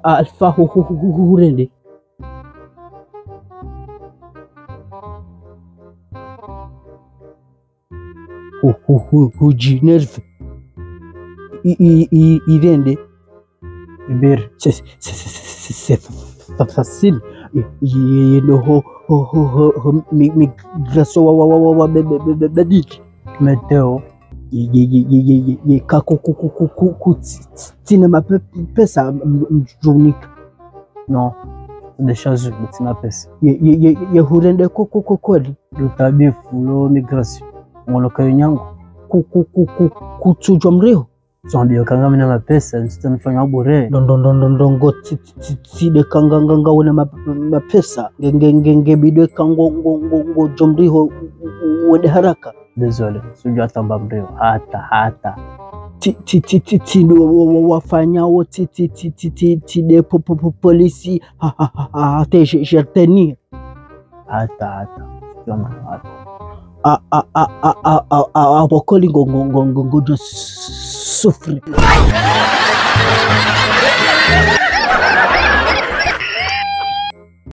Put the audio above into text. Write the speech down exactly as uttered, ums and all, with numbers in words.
Alpha, hu, hu, hu, hu, hurende. Hu, hu, hu, hudji énervé. I, i, i, irende. Ibir. C'est, c'est, c'est, c'est, c'est fa-, fa-, facile. I, i, i, i, no, ho, ho, ho, ho, ho, mi, mi, grâce wa, wa, wa, wa, wa, be, be, be, be, be, dit. Météo. Ye, ye, ye, ka ku, ku, ku, ku, ku, ku, tsi, tsi, tsina mape-, pesa, m-, m-, mdjunika. Non. Des choses, tsina pesa. Ye, ye, ye, ye hurende ko, ko, ko, koli. Lo tabifu, lo migration. Ngolo kayo nyangu. Ku, ku, ku, ku, kutsudjwa mriho. Tsi wambiyo ka ngamina mapesa, ntsita nifanya bure. Ndo, ndo, ndo, ndo, ndo, ngo, tsi, tsi, tsi, tsi, de ka nga, nga, nga, wena ma-, mapesa. Nge, nge, nge, nge, bide ka ngo, ngo, ngo, ngo, djo mriho, u-, u-, u-, wende haraka. Désolé, sudjwa tamba mriho. Hata, hata. Tsi, tsi, tsi, tsi, tsi, ndo, wa, wa, wa, wafanya wo, tsi, tsi, tsi, tsi, tsi, tsi, de po, po, po, polisi. Ha, ha, ha, ha, ha, te, je, je tenir. Hata, hata. Sudjwa mriho, hata. A, a, a, a, a, a, a, a, pokoli ngo, ngo, ngo, ngo, ngo, djo s-, souffrir.